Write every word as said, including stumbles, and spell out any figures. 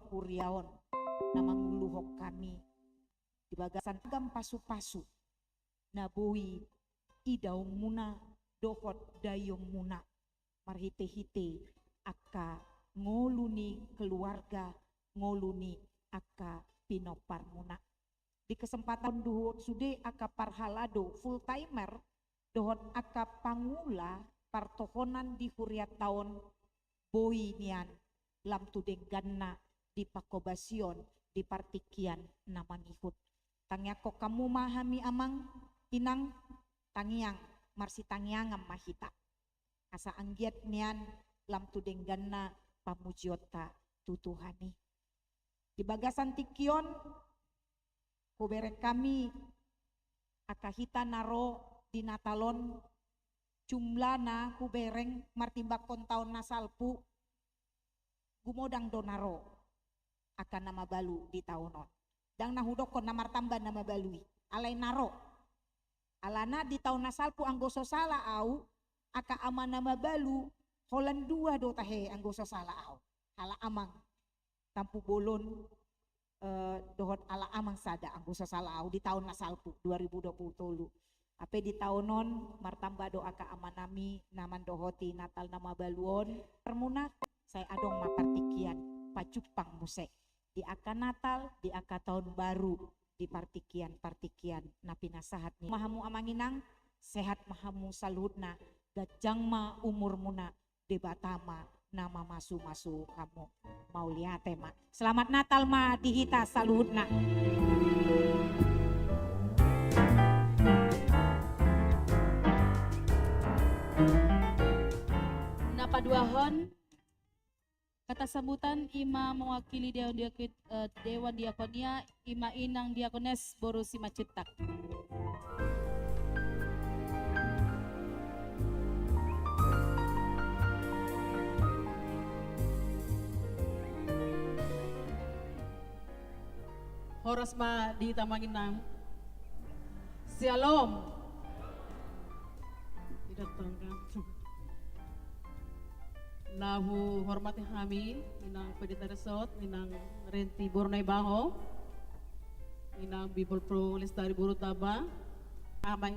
Huria on na manguluhon hami di bagasan ragam pasupasu na boi idaonmuna dohot daianmuna marhitehite angka ngolu ni keluarga, ngolu ni angka pinomparmuna. Di kesempatan on dohot sude angka parhalado full timer dohot angka pangula partohonan di hurianta on, boi nian lam tu dengganna di panghobasion di partingkian na mangihut. Tangiangkon hamu ma hami amang inang, tangiang marsitangiangan ma hita asa anggiat nian lam tu dengganna pamujionta tu Tuhan i. Di bagasan tingki on hubereng hami angka hita na ro di Natal on, jumlana hubereng martimbangkon taon na salpu, gumodang do na ro angka na mabalu di taon on. Ndang na hudokkon na martamba na mabalu i, alai na ro. Alana di taon na salpu anggo so sala au, angka ama na mabalu holan dua do tahe anggo so sala au. Halak amang Tampubolon, eh, dohot halak amang sada anggo so sala au di taon na salpu dua ribu dua puluh tolu. Hape di taon on martamba do angka amanami na mandohoti Natal na mabalu on. Parmuna, sai adong ma partingkian pajumpang muse di angka Natal, di angka taon baru, di partingkian-partingkian na pinasahat ni. Ma hamu amang inang, sehat ma hamu saluhutna, ganjang ma umurmuna, Debata ma na mamasumasu hamu. Mauliate ma. Selamat Natal ma di hita saluhutna. Na paduahon, kata sambutan i ma mewakili Dewan Diakit-, eh, Dewan Diakonia, i ma Inang Diakones boru Simanjuntak. Horas ma di hita amang inang. Syalom. Tidak tangga. Na huhormati hami, Inang Pendeta Resort, Inang Renti boru Naibaho, Inang Bibelvrouw Lestari boru Taba, amang